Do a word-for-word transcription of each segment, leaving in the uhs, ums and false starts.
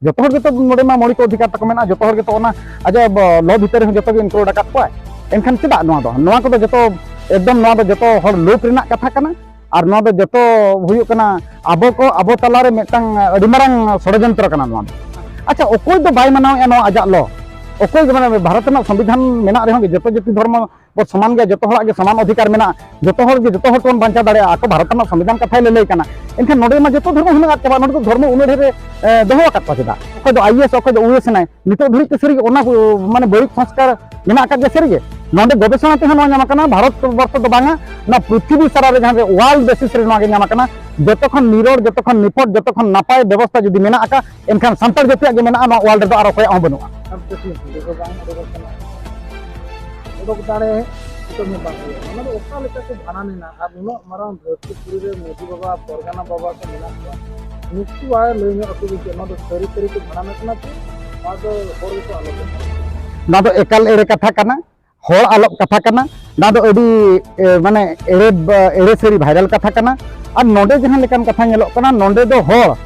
ᱡᱚᱛᱚ ᱦᱚᱲ ᱜᱮᱛᱚ ᱱᱚᱰᱮ ᱢᱟ ᱢᱳᱣᱞᱤᱠ ᱚᱫᱷᱤᱠᱟᱨ ᱛᱟᱠᱚ ᱢᱮᱱᱟᱜᱼᱟ, ᱡᱚᱛᱚ ᱦᱚᱲ ᱜᱮᱛᱚ ᱚᱱᱟ ᱟᱡᱟᱜ ᱵᱚ-, law ᱵᱷᱤᱛᱟᱹᱨ ᱨᱮᱦᱚᱸ ᱡᱚᱛᱚ ᱜᱮ include ᱟᱠᱟᱫ ᱠᱚᱣᱟ᱾ ᱮᱱᱠᱷᱟᱱ ᱪᱮᱫᱟᱜ ᱱᱚᱣᱟ ᱫᱚ, ᱱᱚᱣᱟ ᱠᱚᱫᱚ ᱡᱚᱛᱚ ᱮᱠᱫᱚᱢ, ᱱᱚᱣᱟ ᱫᱚ ᱡᱚᱛᱚ ᱦᱚᱲ ᱞᱳᱵᱷ ᱨᱮᱱᱟᱜ ᱠᱟᱛᱷᱟ ᱠᱟᱱᱟ᱾ ᱟᱨ ᱱᱚᱣᱟ ᱫᱚ ᱡᱚᱛᱚ ᱦᱩᱭᱩᱜ ᱠᱟᱱᱟ ᱟᱵᱚ ᱠᱚ, ᱟᱵᱚ ᱛᱟᱞᱟᱨᱮ ᱢᱤᱫᱴᱟᱝ ᱟᱹᱰᱤ ᱢᱟᱨᱟᱝ ᱥᱚᱲᱚᱡᱚᱱᱛᱨᱚ ᱠᱟᱱᱟ ᱱᱚᱣᱟ ᱫᱚ᱾ ᱟᱪᱪᱷᱟ, ᱚᱠᱚᱭ ᱫᱚ ᱵᱟᱭ ᱢᱟᱱᱟᱣᱮᱫᱼᱟ ᱱᱚᱣᱟ ᱟᱡᱟᱜ law? ᱚᱠᱚᱭ ᱜᱮ, ᱢᱟᱱᱮ, ᱵᱷᱟᱨᱚᱛ ᱨᱮᱱᱟᱜ ᱥᱚᱝᱵᱤᱫᱷᱟᱱ ᱢᱮᱱᱟᱜ ᱨᱮᱦᱚᱸ ᱜᱮ ᱡᱚᱛᱚ ᱡᱟᱹᱛᱤ ᱫᱷᱚᱨᱢᱚ ᱵᱚ ᱥᱚᱢᱟᱱ ᱜᱮᱭᱟ, ᱡᱚᱛᱚ ᱦᱚᱲᱟᱜ ᱜᱮ ᱥᱚᱢᱟᱱ ᱚᱫᱷᱤᱠᱟᱨ ᱢᱮᱱᱟᱜᱼᱟ, ᱡᱚᱛᱚ ᱦᱚᱲ ᱜᱮ ᱡᱚᱛᱚ ᱦᱚᱲ ᱛᱮᱵᱚᱱ ᱵᱟᱧᱪᱟᱣ ᱫᱟᱲᱮᱭᱟᱜᱼᱟ, ᱟᱠᱚ ᱵᱷᱟᱨᱚᱛ ᱨᱮᱱᱟᱜ ᱥᱚᱝᱵᱤᱫᱷᱟᱱ ᱠᱟᱛᱷᱟᱭ ᱞᱟᱹᱞᱟᱹᱭ ᱠᱟᱱᱟ᱾ ᱮᱱᱠᱷᱟᱱ ᱱᱚᱰᱮ ᱢᱟ ᱡᱚᱛᱚ ᱫᱷᱚᱨᱢᱚ ᱦᱩᱱᱟᱹᱝ ᱟᱫ ᱪᱟᱵᱟᱜ, ᱱᱚᱰᱮ ᱫᱚ ᱫᱷᱚᱨᱢᱚ ᱩᱱᱟᱹ ᱰᱷᱮᱨ ᱮ, ᱮ, ᱫᱚᱦᱚ ᱟᱠᱟᱫ ᱠᱚᱣᱟ ᱪᱮᱫᱟᱜ? ᱚᱠᱚᱭ ᱫᱚ IAS, ᱚᱠᱚᱭ ᱫᱚ OAS ᱮᱱᱟᱭ, ᱱᱤᱛᱚᱜ ᱫᱷᱟᱹᱨᱤᱡ ᱛᱮ ᱥᱟᱹᱨᱤᱜᱮ ᱚᱱᱟ, ᱢᱟᱱᱮ, ᱵᱟᱹᱲᱤᱡ ᱥᱚᱝᱥᱠᱟᱨ ᱢᱮᱱᱟᱜ ᱟᱠᱟᱫ ᱜᱮᱭᱟ ᱥᱟᱹᱨᱤᱜᱮ᱾ ᱱᱚᱰᱮ ᱜᱚᱵᱮᱥᱚᱱᱟ ᱛᱮᱦᱚᱸ ᱱᱚᱣᱟ ᱧᱟᱢ ᱟᱠᱟᱱᱟ, ᱵᱷᱟᱨᱚᱛ ᱵᱚᱨᱥᱚ ᱫᱚ ᱵᱟᱝᱟ, ᱱᱚᱣᱟ ᱯᱨᱤᱛᱷᱤᱵᱤ ᱥᱟᱨᱟ ᱨᱮ ᱡᱟᱦᱟᱸ ᱨᱮ world basis ᱨᱮ ᱱᱚᱣᱟ ᱜᱮ ᱧᱟᱢ ᱟᱠᱟᱱᱟ᱾ ᱡᱚᱛᱚ ᱠᱷᱚᱱ ᱱᱤᱨᱚᱲ, ᱡᱚᱛᱚ ᱠᱷᱚᱱ ᱱᱤᱯᱷᱚᱴ, ᱡᱚᱛᱚ ᱠᱷᱚᱱ ᱱᱟᱯᱟᱭ ᱵᱮᱵᱚᱥᱛᱷᱟ ᱡᱩᱫᱤ ᱢᱮᱱᱟᱜ ᱟᱠᱟᱫ, ᱮᱱᱠᱷᱟᱱ ᱥᱟᱱᱛᱟᱲ ᱡᱟᱹᱛᱤᱭᱟᱜ ᱜᱮ ᱢᱮᱱᱟᱜᱼᱟ, ᱱᱚᱣᱟ world ᱨᱮᱫᱚ ᱟᱨ ᱚᱠᱚᱭᱟᱜ ᱦᱚᱸ ᱵᱟᱹᱱᱩᱜᱼᱟ᱾ ᱟᱨ ᱫᱮᱥᱤ ᱦᱟᱺᱰᱤ ᱫᱚ ᱵᱟᱝ ᱚᱰᱚᱠᱚᱜ ᱠᱟᱱᱟ᱾ ᱚᱰᱚᱠ ᱫᱟᱲᱮ ᱱᱤᱛᱚᱜ ᱦᱚᱸ ᱵᱟᱝ ᱦᱩᱭᱩᱜᱼᱟ᱾ ᱚᱱᱟ ᱫᱚ ᱚᱠᱟ ᱞᱮᱠᱟ ᱠᱚ ᱵᱷᱟᱱᱟᱱ ᱮᱱᱟ? ᱟᱨ ᱱᱩᱱᱟᱹᱜ ᱢᱟᱨᱟᱝ ᱫᱷᱟᱹᱨᱛᱤ ᱯᱩᱨᱤ ᱨᱮ ᱢᱟᱹᱡᱷᱤ ᱵᱟᱵᱟ, ᱯᱚᱨᱜᱟᱱᱟ ᱵᱟᱵᱟ ᱠᱚ ᱢᱮᱱᱟᱜ ᱠᱚᱣᱟ, ᱱᱩᱠᱩ ᱟᱭ ᱞᱟᱹᱭ ᱧᱚᱜ ᱟᱠᱚ ᱵᱤᱱ ᱡᱮ ᱱᱚᱣᱟ ᱫᱚ ᱥᱟᱹᱨᱤ ᱥᱟᱹᱨᱤ ᱠᱚ ᱵᱷᱟᱱᱟᱱ ᱠᱟᱱᱟ ᱥᱮ ᱱᱚᱣᱟ ᱫᱚ ᱦᱚᱲ ᱜᱮᱠᱚ ᱟᱞᱚᱪᱚᱱᱟ? ᱱᱚᱣᱟ ᱫᱚ ᱮᱠᱟᱞ ᱮᱲᱮ ᱠᱟᱛᱷᱟ ᱠᱟᱱᱟ, ᱦᱚᱲ ᱟᱞᱚᱜ ᱠᱟᱛᱷᱟ ᱠᱟᱱᱟ᱾ ᱱᱚᱣᱟ ᱫᱚ ᱟᱹᱰᱤ, ᱮ, ᱢᱟᱱᱮ, ᱮᱲᱮ, ᱮᱲᱮ ᱥᱟᱹᱨᱤ viral ᱠᱟᱛᱷᱟ ᱠᱟᱱᱟ᱾ ᱟᱨ ᱱᱚᱰᱮ ᱡᱟᱦᱟᱸ ᱞᱮᱠᱟᱱ ᱠᱟᱛᱷᱟ ᱧᱮᱞᱚᱜ ᱠᱟᱱᱟ, ᱱᱚᱰᱮ ᱫᱚ ᱦᱚᱲ,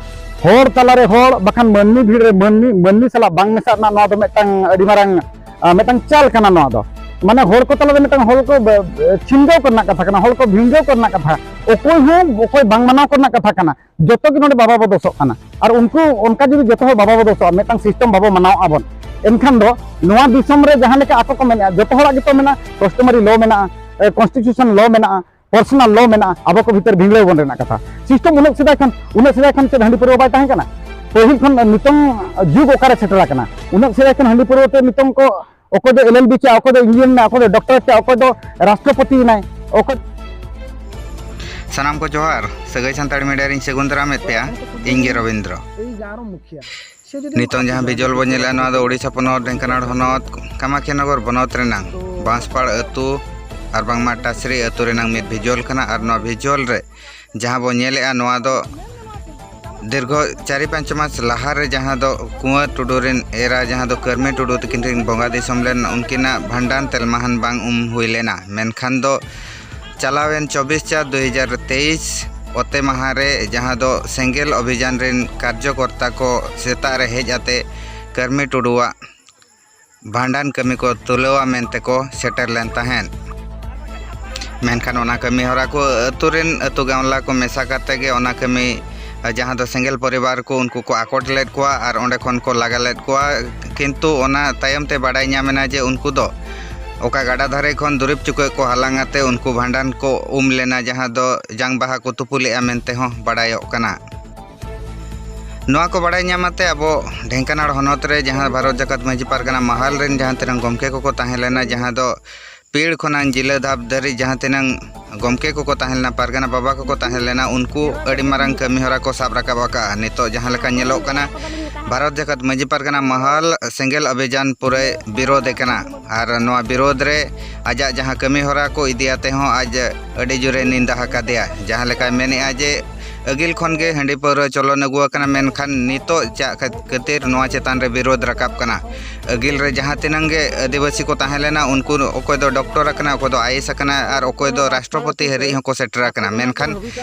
ᱦᱚᱲ ᱛᱟᱞᱟᱨᱮ ᱦᱚᱲ, ᱵᱟᱠᱷᱟᱱ ᱢᱟᱹᱱᱢᱤ ᱵᱷᱤᱲ ᱨᱮ ᱢᱟᱹᱱᱢᱤ, ᱢᱟᱹᱱᱢᱤ ᱥᱟᱞᱟᱜ ᱵᱟᱝ ᱢᱮᱥᱟᱜ ᱨᱮᱱᱟᱜ ᱱᱚᱣᱟ ᱫᱚ ᱢᱤᱫᱴᱟᱝ ᱟᱹᱰᱤ ᱢᱟᱨᱟᱝ, ᱟ, ᱢᱤᱫᱴᱟᱝ ᱪᱟᱞ ᱠᱟᱱᱟ ᱱᱚᱣᱟ ᱫᱚ᱾ ᱢᱟᱱᱮ, ᱦᱚᱲ ᱠᱚ ᱛᱟᱞᱟᱨᱮ ᱢᱤᱫᱴᱟᱝ ᱦᱚᱲ ᱠᱚ ᱵ-, ᱵ-, ᱪᱷᱤᱱᱜᱟᱹᱣ ᱠᱚᱨᱮᱱᱟᱜ ᱠᱟᱛᱷᱟ ᱠᱟᱱᱟ, ᱦᱚᱲ ᱠᱚ ᱵᱷᱤᱲᱜᱟᱹᱣ ᱠᱚᱨᱮᱱᱟᱜ ᱠᱟᱛᱷᱟ, ᱚᱠᱚᱭ ᱦᱚᱸ ᱚᱠᱚᱭ ᱵᱟᱝ ᱢᱟᱱᱟᱣ ᱠᱚᱨᱮᱱᱟᱜ ᱠᱟᱛᱷᱟ ᱠᱟᱱᱟ᱾ ᱡᱚᱛᱚ ᱜᱮ ᱱᱚᱰᱮ ᱵᱟᱵᱟ ᱵᱚ ᱫᱳᱥᱚᱜ ᱠᱟᱱᱟ᱾ ᱟᱨ ᱩᱱᱠᱩ ᱚᱱᱠᱟ ᱡᱩᱫᱤ ᱡᱚᱛᱚ ᱦᱚᱲ ᱵᱟᱵᱟ ᱵᱚ ᱫᱳᱥᱚᱜᱼᱟ, ᱢᱤᱫᱴᱟᱝ system ᱵᱟᱵᱚ ᱢᱟᱱᱟᱣ ᱟᱵᱚᱱ, ᱮᱱᱠᱷᱟᱱ ᱫᱚ ᱱᱚᱣᱟ ᱫᱤᱥᱚᱢ ᱨᱮ ᱡᱟᱦᱟᱸ ᱞᱮᱠᱟ ᱟᱠᱚ ᱠᱚ ᱢᱮᱱᱮᱫᱼᱟ, ᱡᱚᱛᱚ ᱦᱚᱲᱟᱜ ᱜᱮᱛᱚ ᱢᱮᱱᱟᱜᱼᱟ, customary law ᱢᱮᱱᱟᱜᱼᱟ, ᱮ, constitution law ᱢᱮᱱᱟᱜᱼᱟ, personal law ᱢᱮᱱᱟᱜᱼᱟ, ᱟᱵᱚ ᱠᱚ ᱵᱷᱤᱛᱟᱹᱨ ᱵᱷᱤᱲᱟᱹᱣ ᱵᱚᱱ ᱨᱮᱱᱟᱜ ᱠᱟᱛᱷᱟ᱾ System ᱩᱱᱟᱹᱜ ᱥᱮᱫᱟᱭ ᱠᱷᱚᱱ, ᱩᱱᱟᱹᱜ ᱥᱮᱫᱟᱭ ᱠᱷᱚᱱ ᱪᱮᱫ ᱦᱟᱺᱰᱤ ᱯᱟᱹᱨᱣᱟᱹ ᱵᱟᱭ ᱛᱟᱦᱮᱸ ᱠᱟᱱᱟ? ᱯᱟᱹᱦᱤᱞ ᱠᱷᱚᱱ ᱱᱤᱛᱚᱝ ᱡᱩᱜᱽ ᱚᱠᱟᱨᱮ ᱥᱮᱴᱮᱨ ᱟᱠᱟᱱᱟ? ᱩᱱᱟᱹᱜ ᱥᱮᱫᱟᱭ ᱠᱷᱚᱱ ᱦᱟᱺᱰᱤ ᱯᱟᱹᱨᱣᱟᱹ ᱛᱮ ᱱᱤᱛᱚᱝ ᱠᱚ ᱚᱠᱚᱭ ᱫᱚ LLB ᱠᱮᱜᱼᱟ, ᱚᱠᱚᱭ ᱫᱚ engineer ᱮᱱᱟᱭ, ᱚᱠᱚᱭ ᱫᱚ doctorate ᱠᱮᱜᱼᱟ, ᱚᱠᱚᱭ ᱫᱚ ᱨᱟᱥᱴᱨᱚᱯᱚᱛᱤ ᱮᱱᱟᱭ, ᱚᱠᱚᱭ ᱥᱟᱱᱟᱢ ᱠᱚ ᱡᱚᱦᱟᱨ᱾ ᱥᱟᱹᱜᱟᱹᱭ ᱥᱟᱱᱛᱟᱲ ᱢᱤᱰᱤᱭᱟ ᱨᱤᱧ ᱥᱟᱹᱜᱩᱱ ᱫᱟᱨᱟᱢᱮᱫ ᱯᱮᱭᱟ᱾ ᱤᱧ ᱜᱮ ᱨᱚᱵᱤᱱᱫᱨᱚ᱾ ᱱᱤᱛᱚᱝ ᱡᱟᱦᱟᱸ visual ᱵᱚ ᱧᱮᱞᱮᱫᱼᱟ, ᱱᱚᱣᱟ ᱫᱚ ᱳᱰᱤᱥᱟ ᱯᱚᱱᱚᱛ, ᱰᱷᱮᱝᱠᱟᱱᱟᱲ ᱦᱚᱱᱚᱛ, ᱠᱟᱢᱟᱠᱷᱤᱭᱟ ᱱᱚᱜᱚᱨ ᱵᱚᱱᱚᱛ ᱨᱮᱱᱟᱝ ᱵᱟᱸᱥᱯᱟᱲ ᱟᱹᱛᱩ ᱟᱨ ᱵᱟᱝᱢᱟ ᱴᱟᱥᱨᱤ ᱟᱹᱛᱩ ᱨᱮᱱᱟᱝ ᱢᱤᱫ visual ᱠᱟᱱᱟ᱾ ᱟᱨ ᱱᱚᱣᱟ visual ᱨᱮ ᱡᱟᱦᱟᱸ ᱵᱚ ᱧᱮᱞᱮᱫᱼᱟ, ᱱᱚᱣᱟ ᱫᱚ ᱫᱤᱨᱜᱷᱚ ᱪᱟᱨᱤ ᱯᱟᱸᱪ ᱢᱟᱥ ᱞᱟᱦᱟ ᱨᱮ ᱡᱟᱦᱟᱸ ᱫᱚ ᱠᱩᱸᱣᱟᱹ ᱴᱩᱰᱩ ᱨᱮᱱ ᱮᱨᱟ, ᱡᱟᱦᱟᱸ ᱫᱚ ᱠᱟᱹᱨᱢᱤ ᱴᱩᱰᱩ ᱛᱟᱹᱠᱤᱱ ᱨᱮᱱ ᱵᱚᱸᱜᱟ ᱫᱤᱥᱚᱢ ᱞᱮᱱ, ᱩᱱᱠᱤᱱᱟᱜ ᱵᱷᱟᱸᱰᱟᱱ ᱛᱮᱞᱢᱟᱦᱟᱱ ᱵᱟᱝ ᱩᱢ ᱦᱩᱭ ᱞᱮᱱᱟ᱾ ᱢᱮᱱᱠᱷᱟᱱ ᱫᱚ ᱪᱟᱞᱟᱣᱮᱱ ᱪᱚᱵᱵᱤᱥ ᱪᱟᱨ ᱫᱩ ᱦᱟᱡᱟᱨ ᱛᱮᱭᱤᱥ ᱚᱛᱮ ᱢᱟᱦᱟ ᱨᱮ, ᱡᱟᱦᱟᱸ ᱫᱚ ᱥᱮᱸᱜᱮᱞ ᱚᱵᱷᱤᱡᱟᱱ ᱨᱮᱱ ᱠᱟᱨᱡᱚᱠᱚᱨᱛᱟ ᱠᱚ ᱥᱮᱛᱟᱜ ᱨᱮ ᱦᱮᱡ ᱟᱛᱮ ᱠᱟᱹᱨᱢᱤ ᱴᱩᱰᱩᱣᱟᱜ ᱵᱷᱟᱸᱰᱟᱱ ᱠᱟᱹᱢᱤ ᱠᱚ ᱛᱩᱞᱟᱹᱣᱟ ᱢᱮᱱᱛᱮ ᱠᱚ ᱥᱮᱴᱮᱨ ᱞᱮᱱ ᱛᱟᱦᱮᱸᱫ᱾ ᱢᱮᱱᱠᱷᱟᱱ ᱚᱱᱟ ᱠᱟᱹᱢᱤ ᱦᱚᱨᱟ ᱠᱚ ᱟᱹᱛᱩ ᱨᱮᱱ, ᱟᱹᱛᱩ ᱜᱟᱶᱞᱟ ᱠᱚ ᱢᱮᱥᱟ ᱠᱟᱛᱮ ᱜᱮ ᱚᱱᱟ ᱠᱟᱹᱢᱤ, ᱡᱟᱦᱟᱸ ᱫᱚ ᱥᱮᱸᱜᱮᱞ ᱯᱚᱨᱤᱵᱟᱨ ᱠᱚ, ᱩᱱᱠᱩ ᱠᱚ ᱟᱠᱚᱴ ᱞᱮᱫ ᱠᱚᱣᱟ ᱟᱨ ᱚᱸᱰᱮ ᱠᱷᱚᱱ ᱠᱚ ᱞᱟᱜᱟ ᱞᱮᱫ ᱠᱚᱣᱟ᱾ ᱠᱤᱱᱛᱩ ᱚᱱᱟ ᱛᱟᱭᱚᱢ ᱛᱮ ᱵᱟᱰᱟᱭ ᱧᱟᱢ ᱮᱱᱟ ᱡᱮ ᱩᱱᱠᱩ ᱫᱚ ᱚᱠᱟ ᱜᱟᱰᱟ ᱫᱷᱟᱨᱮ ᱠᱷᱚᱱ ᱫᱩᱨᱤᱵᱽ ᱪᱩᱠᱟᱹᱜ ᱠᱚ ᱦᱟᱞᱟᱝ ᱟᱛᱮ ᱩᱱᱠᱩ ᱵᱷᱟᱸᱰᱟᱱ ᱠᱚ ᱩᱢ ᱞᱮᱱᱟ, ᱡᱟᱦᱟᱸ ᱫᱚ ᱡᱟᱝ ᱵᱟᱦᱟ ᱠᱚ ᱛᱩᱯᱩ ᱞᱮᱫᱼᱟ ᱢᱮᱱᱛᱮ ᱦᱚᱸ ᱵᱟᱰᱟᱭᱚᱜ ᱠᱟᱱᱟ᱾ ᱱᱚᱣᱟ ᱠᱚ ᱵᱟᱲᱟᱭ ᱧᱟᱢ ᱟᱛᱮ ᱟᱵᱚ ᱰᱷᱮᱝᱠᱟᱱᱟᱲ ᱦᱚᱱᱚᱛ ᱨᱮ ᱡᱟᱦᱟᱸ ᱵᱷᱟᱨᱚᱛ ᱡᱟᱠᱟᱛ ᱢᱟᱹᱡᱷᱤ ᱯᱟᱨᱜᱟᱱᱟ ᱢᱟᱦᱟᱞ ᱨᱮᱱ ᱡᱟᱦᱟᱸ ᱛᱤᱱᱟᱹᱜ ᱜᱚᱢᱠᱮ ᱠᱚᱠᱚ ᱛᱟᱦᱮᱸ ᱞᱮᱱᱟ, ᱡᱟᱦᱟᱸ ᱫᱚ ᱯᱤᱲ ᱠᱷᱚᱱᱟᱜ ᱡᱤᱞᱟᱹ ᱫᱷᱟᱯ ᱫᱷᱟᱹᱨᱤᱡ ᱡᱟᱦᱟᱸ ᱛᱤᱱᱟᱹᱜ ᱜᱚᱢᱠᱮ ᱠᱚᱠᱚ ᱛᱟᱦᱮᱸ ᱞᱮᱱᱟ, ᱯᱟᱨᱜᱟᱱᱟ ᱵᱟᱵᱟ ᱠᱚᱠᱚ ᱛᱟᱦᱮᱸ ᱞᱮᱱᱟ, ᱩᱱᱠᱩ ᱟᱹᱰᱤ ᱢᱟᱨᱟᱝ ᱠᱟᱹᱢᱤ ᱦᱚᱨᱟ ᱠᱚ ᱥᱟᱵ ᱨᱟᱠᱟᱵ ᱟᱠᱟᱫᱼᱟ᱾ ᱱᱤᱛᱚᱜ ᱡᱟᱦᱟᱸ ᱞᱮᱠᱟ ᱧᱮᱞᱚᱜ ᱠᱟᱱᱟ, ᱵᱷᱟᱨᱚᱛ ᱡᱟᱠᱟᱛ ᱢᱟᱹᱡᱷᱤ ᱯᱟᱨᱜᱟᱱᱟ ᱢᱟᱦᱟᱞ ᱥᱮᱸᱜᱮᱞ ᱚᱵᱷᱤᱡᱟᱱ ᱯᱩᱨᱟᱹᱭ ᱵᱤᱨᱳᱫᱷ ᱮ ᱠᱟᱱᱟ᱾ ᱟᱨ ᱱᱚᱣᱟ ᱵᱤᱨᱳᱫᱷ ᱨᱮ ᱟᱡᱟᱜ ᱡᱟᱦᱟᱸ ᱠᱟᱹᱢᱤ ᱦᱚᱨᱟ ᱠᱚ ᱤᱫᱤ ᱟᱛᱮ ᱦᱚᱸ ᱟᱡ ᱟᱹᱰᱤ ᱡᱳᱨᱮ ᱱᱤᱱᱫᱟ ᱟᱠᱟᱫᱮᱭᱟ᱾ ᱡᱟᱦᱟᱸ ᱞᱮᱠᱟᱭ ᱢᱮᱱᱮᱫᱼᱟ ᱡᱮ ᱟᱹᱜᱤᱞ ᱠᱷᱚᱱ ᱜᱮ ᱦᱟᱺᱰᱤ ᱯᱟᱹᱣᱨᱟᱹ ᱪᱚᱞᱚᱱ ᱟᱹᱜᱩ ᱟᱠᱟᱱᱟ, ᱢᱮᱱᱠᱷᱟᱱ ᱱᱤᱛᱚᱜ ᱪᱮᱫ ᱠᱷᱟᱹᱛᱤᱨ ᱱᱚᱣᱟ ᱪᱮᱛᱟᱱ ᱨᱮ ᱵᱤᱨᱳᱫᱷ ᱨᱟᱠᱟᱵ ᱠᱟᱱᱟ? ᱟᱹᱜᱤᱞ ᱨᱮ ᱡᱟᱦᱟᱸ ᱛᱤᱱᱟᱹᱝ ᱜᱮ ᱟᱹᱫᱤᱵᱟᱹᱥᱤ ᱠᱚ ᱛᱟᱦᱮᱸ ᱞᱮᱱᱟ, ᱩᱱᱠᱩ ᱚᱠᱚᱭ ᱫᱚ ᱰᱚᱠᱴᱚᱨ ᱟᱠᱟᱱᱟ, ᱚᱠᱚᱭ ᱫᱚ ᱟᱭᱮᱥ ᱟᱠᱟᱱᱟ, ᱟᱨ ᱚᱠᱚᱭ ᱫᱚ ᱨᱟᱥᱴᱨᱚᱯᱚᱛᱤ ᱦᱟᱹᱨᱤᱡ ᱦᱚᱸᱠᱚ ᱥᱮᱴᱮᱨ ᱟᱠᱟᱱᱟ᱾ ᱢᱮᱱᱠᱷᱟᱱ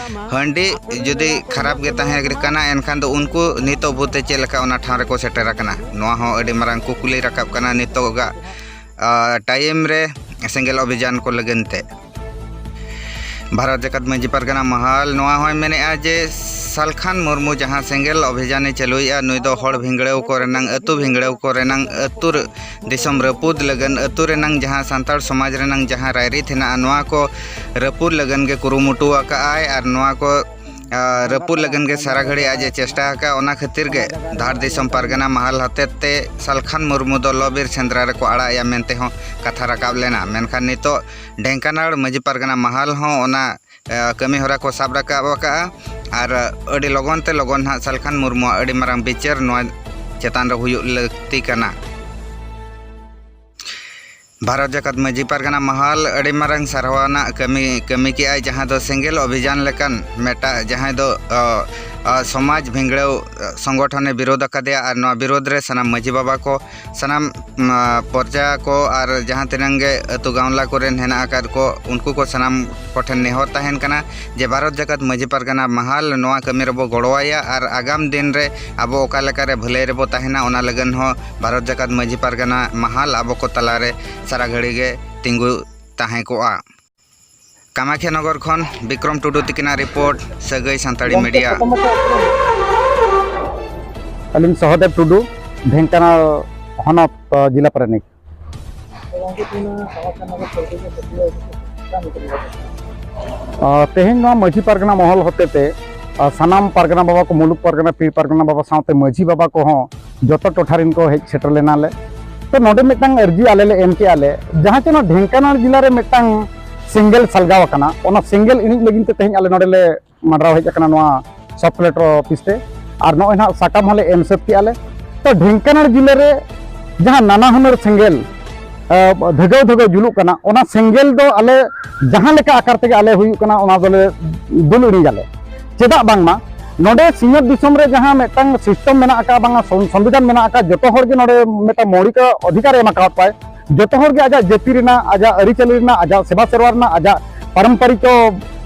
ᱦᱟᱺᱰᱤ ᱡᱩᱫᱤ ᱠᱷᱟᱨᱟᱯ ᱜᱮ ᱛᱟᱦᱮᱸ ᱠᱟᱱᱟ, ᱮᱱᱠᱷᱟᱱ ᱫᱚ ᱩᱱᱠᱩ ᱱᱤᱛᱚᱜ ᱵᱷᱳᱨ ᱛᱮ ᱪᱮᱫ ᱞᱮᱠᱟ ᱚᱱᱟ ᱴᱷᱟᱶ ᱨᱮᱠᱚ ᱥᱮᱴᱮᱨ ᱟᱠᱟᱱᱟ? ᱱᱚᱣᱟ ᱦᱚᱸ ᱟᱹᱰᱤ ᱢᱟᱨᱟᱝ ᱠᱩᱠᱞᱤ ᱨᱟᱠᱟᱵ ᱠᱟᱱᱟ ᱱᱤᱛᱚᱜᱟᱜ, ᱟ, ᱴᱟᱭᱤᱢ ᱨᱮ ᱥᱮᱸᱜᱮᱞ ᱚᱵᱷᱤᱡᱟᱱ ᱠᱚ ᱞᱟᱹᱜᱤᱫ ᱛᱮ᱾ ᱵᱷᱟᱨᱚᱛ ᱡᱟᱠᱟᱛ ᱢᱟᱹᱡᱷᱤ ᱯᱟᱨᱜᱟᱱᱟ ᱢᱟᱦᱟᱞ ᱱᱚᱣᱟ ᱦᱚᱸᱭ ᱢᱮᱱᱮᱫᱼᱟ ᱡᱮ ᱥᱟᱞᱠᱷᱟᱱ ᱢᱩᱨᱢᱩ ᱡᱟᱦᱟᱸ ᱥᱮᱸᱜᱮᱞ ᱚᱵᱷᱤᱡᱟᱱᱮ ᱪᱟᱹᱞᱩᱭᱮᱫᱼᱟ, ᱱᱩᱭ ᱫᱚ ᱦᱚᱲ ᱵᱷᱤᱸᱜᱲᱟᱹᱣ ᱠᱚᱨᱮᱱᱟᱝ, ᱟᱹᱛᱩ ᱵᱷᱤᱸᱜᱲᱟᱹᱣ ᱠᱚᱨᱮᱱᱟᱝ, ᱟᱹᱛᱩ ᱨᱮ ᱫᱤᱥᱚᱢ ᱨᱟᱹᱯᱩᱫ ᱞᱟᱹᱜᱤᱫ, ᱟᱹᱛᱩ ᱨᱮᱱᱟᱝ ᱡᱟᱦᱟᱸ ᱥᱟᱱᱛᱟᱲ ᱥᱚᱢᱟᱡᱽ ᱨᱮᱱᱟᱝ ᱡᱟᱦᱟᱸ ᱨᱟᱭᱨᱤᱛ ᱦᱮᱱᱟᱜᱼᱟ, ᱱᱚᱣᱟ ᱠᱚ ᱨᱟᱹᱯᱩᱫ ᱞᱟᱹᱜᱤᱫ ᱜᱮ ᱠᱩᱨᱩᱢᱩᱴᱩ ᱟᱠᱟᱫᱼᱟᱭ ᱟᱨ ᱱᱚᱣᱟ ᱠᱚ, ᱟ, ᱨᱟᱹᱯᱩᱫ ᱞᱟᱹᱜᱤᱫ ᱜᱮ ᱥᱟᱨᱟ ᱜᱷᱟᱹᱲᱤᱡ ᱟᱡ ᱮ ᱪᱮᱥᱴᱟ ᱟᱠᱟᱫᱼᱟ᱾ ᱚᱱᱟ ᱠᱷᱟᱹᱛᱤᱨ ᱜᱮ ᱫᱷᱟᱲ ᱫᱤᱥᱚᱢ ᱯᱟᱨᱜᱟᱱᱟ ᱢᱟᱦᱟᱞ ᱦᱚᱛᱮᱛᱮ ᱥᱟᱞᱠᱷᱟᱱ ᱢᱩᱨᱢᱩ ᱫᱚ ᱞᱚ ᱵᱤᱨ ᱥᱮᱸᱫᱽᱨᱟ ᱨᱮᱠᱚ ᱟᱲᱟᱜ ᱮᱭᱟ ᱢᱮᱱᱛᱮ ᱦᱚᱸ ᱠᱟᱛᱷᱟ ᱨᱟᱠᱟᱵ ᱞᱮᱱᱟ᱾ ᱢᱮᱱᱠᱷᱟᱱ ᱱᱤᱛᱚᱜ ᱰᱷᱮᱝᱠᱟᱱᱟᱲ ᱢᱟᱹᱡᱷᱤ ᱯᱟᱨᱜᱟᱱᱟ ᱢᱟᱦᱟᱞ ᱦᱚᱸ ᱚᱱᱟ, ᱟ, ᱠᱟᱹᱢᱤ ᱦᱚᱨᱟ ᱠᱚ ᱥᱟᱵ ᱨᱟᱠᱟᱵ ᱟᱠᱟᱫᱼᱟ ᱟᱨ ᱟᱹᱰᱤ ᱞᱚᱜᱚᱱ ᱛᱮ ᱞᱚᱜᱚᱱ ᱦᱟᱸᱜ ᱥᱟᱞᱠᱷᱟᱱ ᱢᱩᱨᱢᱩᱣᱟᱜ ᱟᱹᱰᱤ ᱢᱟᱨᱟᱝ ᱵᱤᱪᱟᱹᱨ ᱱᱚᱣᱟ ᱪᱮᱛᱟᱱ ᱨᱮ ᱦᱩᱭᱩᱜ ᱞᱟᱹᱠᱛᱤ ᱠᱟᱱᱟ᱾ ᱵᱷᱟᱨᱚᱛ ᱡᱟᱠᱟᱛ ᱢᱟᱹᱡᱷᱤ ᱯᱟᱨᱜᱟᱱᱟ ᱢᱟᱦᱟᱞ ᱟᱹᱰᱤ ᱢᱟᱨᱟᱝ ᱥᱟᱨᱦᱟᱣ ᱟᱱᱟᱜ ᱠᱟᱹᱢᱤ, ᱠᱟᱹᱢᱤ ᱠᱮᱜᱼᱟᱭ, ᱡᱟᱦᱟᱸ ᱫᱚ ᱥᱮᱸᱜᱮᱞ ᱚᱵᱷᱤᱡᱟᱱ ᱞᱮᱠᱟᱱ ᱢᱤᱫᱴᱟᱜ, ᱡᱟᱦᱟᱸᱭ ᱫᱚ, ᱚ, ᱟ, ᱥᱚᱢᱟᱡᱽ ᱵᱷᱤᱸᱜᱲᱟᱹᱣ, ᱟ, ᱥᱚᱝᱜᱚᱴᱷᱚᱱᱮ ᱵᱤᱨᱳᱫ ᱟᱠᱟᱫᱮᱭᱟ ᱟᱨ ᱱᱚᱣᱟ ᱵᱤᱨᱳᱫ ᱨᱮ ᱥᱟᱱᱟᱢ ᱢᱟᱹᱡᱷᱤ ᱵᱟᱵᱟ ᱠᱚ, ᱥᱟᱱᱟᱢ, ᱢᱟ, ᱯᱚᱨᱡᱟ ᱠᱚ ᱟᱨ ᱡᱟᱦᱟᱸ ᱛᱤᱱᱟᱹᱝ ᱜᱮ ᱟᱹᱛᱩ ᱜᱟᱶᱞᱟ ᱠᱚᱨᱮᱱ ᱦᱮᱱᱟᱜ ᱟᱠᱟᱫ ᱠᱚ, ᱩᱱᱠᱩ ᱠᱚ ᱥᱟᱱᱟᱢ ᱠᱚᱴᱷᱮᱱ ᱱᱮᱦᱚᱨ ᱛᱟᱦᱮᱱ ᱠᱟᱱᱟ ᱡᱮ ᱵᱷᱟᱨᱚᱛ ᱡᱟᱠᱟᱛ ᱢᱟᱹᱡᱷᱤ ᱯᱟᱨᱜᱟᱱᱟ ᱢᱟᱦᱟᱞ ᱱᱚᱣᱟ ᱠᱟᱹᱢᱤ ᱨᱮᱵᱚ ᱜᱚᱲᱚᱣᱟᱭᱟ ᱟᱨ ᱟᱜᱟᱢ ᱫᱤᱱ ᱨᱮ ᱟᱵᱚ ᱚᱠᱟ ᱞᱮᱠᱟᱨᱮ ᱵᱷᱟᱹᱞᱟᱹᱭ ᱨᱮᱵᱚ ᱛᱟᱦᱮᱱᱟ, ᱚᱱᱟ ᱞᱟᱹᱜᱤᱫ ᱦᱚᱸ ᱵᱷᱟᱨᱚᱛ ᱡᱟᱠᱟᱛ ᱢᱟᱹᱡᱷᱤ ᱯᱟᱨᱜᱟᱱᱟ ᱢᱟᱦᱟᱞ ᱟᱵᱚ ᱠᱚ ᱛᱟᱞᱟᱨᱮ ᱥᱟᱨᱟ ᱜᱷᱟᱹᱲᱤ ᱜᱮ ᱛᱤᱸᱜᱩ ᱛᱟᱦᱮᱸ ᱠᱚᱜᱼᱟ᱾ ᱠᱟᱢᱟᱠᱷᱤᱭᱟ ᱱᱚᱜᱚᱨ ᱠᱷᱚᱱ ᱵᱤᱠᱨᱚᱢ ᱴᱩᱰᱩ ᱛᱤᱠᱤᱱᱟᱜ ᱨᱤᱯᱳᱨᱴ, ᱥᱟᱹᱜᱟᱹᱭ ᱥᱟᱱᱛᱟᱲᱤ ᱢᱤᱰᱤᱭᱟ᱾ ᱟᱹᱞᱤᱧ ᱥᱚᱦᱚᱫᱮᱵ ᱴᱩᱰᱩ, ᱰᱷᱮᱝᱠᱟᱱᱟᱞ ᱦᱚᱱᱚᱛ, ᱡᱤᱞᱟ ᱯᱟᱨᱟᱱᱤᱠ᱾ ᱛᱮᱦᱮᱧ ᱱᱚᱣᱟ ᱢᱟᱹᱡᱷᱤ ᱯᱟᱨᱜᱟᱱᱟ ᱢᱚᱦᱚᱞ ᱦᱚᱛᱮᱛᱮ ᱥᱟᱱᱟᱢ ᱯᱟᱨᱜᱟᱱᱟ ᱵᱟᱵᱟ ᱠᱚ, ᱢᱩᱞᱩᱠ ᱯᱟᱨᱜᱟᱱᱟ, ᱯᱤᱲ ᱯᱟᱨᱜᱟᱱᱟ ᱵᱟᱵᱟ ᱥᱟᱶᱛᱮ ᱢᱟᱹᱡᱷᱤ ᱵᱟᱵᱟ ᱠᱚᱦᱚᱸ ᱡᱚᱛᱚ ᱴᱚᱴᱷᱟ ᱨᱮᱱ ᱠᱚ ᱦᱮᱡ ᱥᱮᱴᱮᱨ ᱞᱮᱱᱟ ᱞᱮ᱾ ᱛᱚ ᱱᱚᱰᱮ ᱢᱤᱫᱴᱟᱝ ᱟᱹᱨᱡᱤ ᱟᱞᱮ ᱞᱮ ᱮᱢ ᱠᱮᱜᱼᱟ ᱞᱮ, ᱡᱟᱦᱟᱸ ᱪᱮ ᱱᱚᱣᱟ ᱰᱷᱮᱝᱠᱟᱱᱟᱞ ᱡᱮᱞᱟ ᱨᱮ ᱢᱤᱫᱴᱟᱝ ᱥᱮᱸᱜᱮᱞ ᱥᱟᱞᱜᱟᱣ ᱟᱠᱟᱱᱟ, ᱚᱱᱟ ᱥᱮᱸᱜᱮᱞ ᱤᱬᱤᱡ ᱞᱟᱹᱜᱤᱫ ᱛᱮ ᱛᱮᱦᱮᱧ ᱟᱞᱮ ᱱᱚᱰᱮ ᱞᱮ ᱢᱟᱰᱨᱟᱣ ᱦᱮᱡ ᱟᱠᱟᱱᱟ ᱱᱚᱣᱟ ᱥᱟᱵ ᱠᱞᱮᱠᱴᱚᱨ ᱚᱯᱷᱤᱥ ᱛᱮ᱾ ᱟᱨ ᱱᱚᱜᱼᱚᱭ ᱱᱟᱦᱟᱜ ᱥᱟᱠᱟᱢ ᱦᱚᱸᱞᱮ ᱮᱢ ᱥᱟᱹᱛ ᱠᱮᱜᱼᱟ ᱞᱮ᱾ ᱛᱚ ᱰᱷᱮᱝᱠᱟᱱᱟᱞ ᱡᱮᱞᱟ ᱨᱮ ᱡᱟᱦᱟᱸ ᱱᱟᱱᱟ ᱦᱩᱱᱟᱹᱨ ᱥᱮᱸᱜᱮᱞ ᱫᱷᱟᱹᱜᱟᱹᱣ ᱫᱷᱟᱹᱜᱟᱹᱣ ᱡᱩᱞᱩᱜ ᱠᱟᱱᱟ, ᱚᱱᱟ ᱥᱮᱸᱜᱮᱞ ᱫᱚ ᱟᱞᱮ ᱡᱟᱦᱟᱸ ᱞᱮᱠᱟ ᱟᱠᱟᱨ ᱛᱮᱜᱮ ᱟᱞᱮ ᱦᱩᱭᱩᱜ ᱠᱟᱱᱟ, ᱚᱱᱟ ᱫᱚᱞᱮ ᱫᱩᱞ ᱤᱬᱤᱡᱟᱞᱮ᱾ ᱪᱮᱫᱟᱜ ᱵᱟᱝᱢᱟ ᱱᱚᱰᱮ ᱥᱤᱧᱚᱛ ᱫᱤᱥᱚᱢ ᱨᱮ ᱡᱟᱦᱟᱸ ᱢᱤᱫᱴᱟᱝ ᱥᱤᱥᱴᱮᱢ ᱢᱮᱱᱟᱜ ᱟᱠᱟᱫ, ᱵᱟᱝᱟ ᱥᱚᱝ- ᱥᱚᱝᱵᱤᱫᱷᱟᱱ ᱢᱮᱱᱟᱜ ᱟᱠᱟᱫ, ᱡᱚᱛᱚ ᱦᱚᱲ ᱜᱮ ᱱᱚᱰᱮ ᱢᱤᱫᱴᱟᱝ ᱢᱳᱣᱞᱤᱠ ᱚᱫᱷᱤᱠᱟᱨ ᱮ ᱮᱢ ᱟᱠᱟᱫ ᱠᱚᱣᱟᱭ᱾ ᱡᱚᱛᱚ ᱦᱚᱲ ᱜᱮ ᱟᱡᱟᱜ ᱡᱟᱹᱛᱤ ᱨᱮᱱᱟᱜ, ᱟᱡᱟᱜ ᱟᱹᱨᱤᱪᱟᱹᱞᱤ ᱨᱮᱱᱟᱜ, ᱟᱡᱟᱜ ᱥᱮᱵᱟ ᱥᱮᱨᱣᱟ ᱨᱮᱱᱟᱜ, ᱟᱡᱟᱜ ᱯᱟᱨᱚᱢᱯᱚᱨᱤᱠ,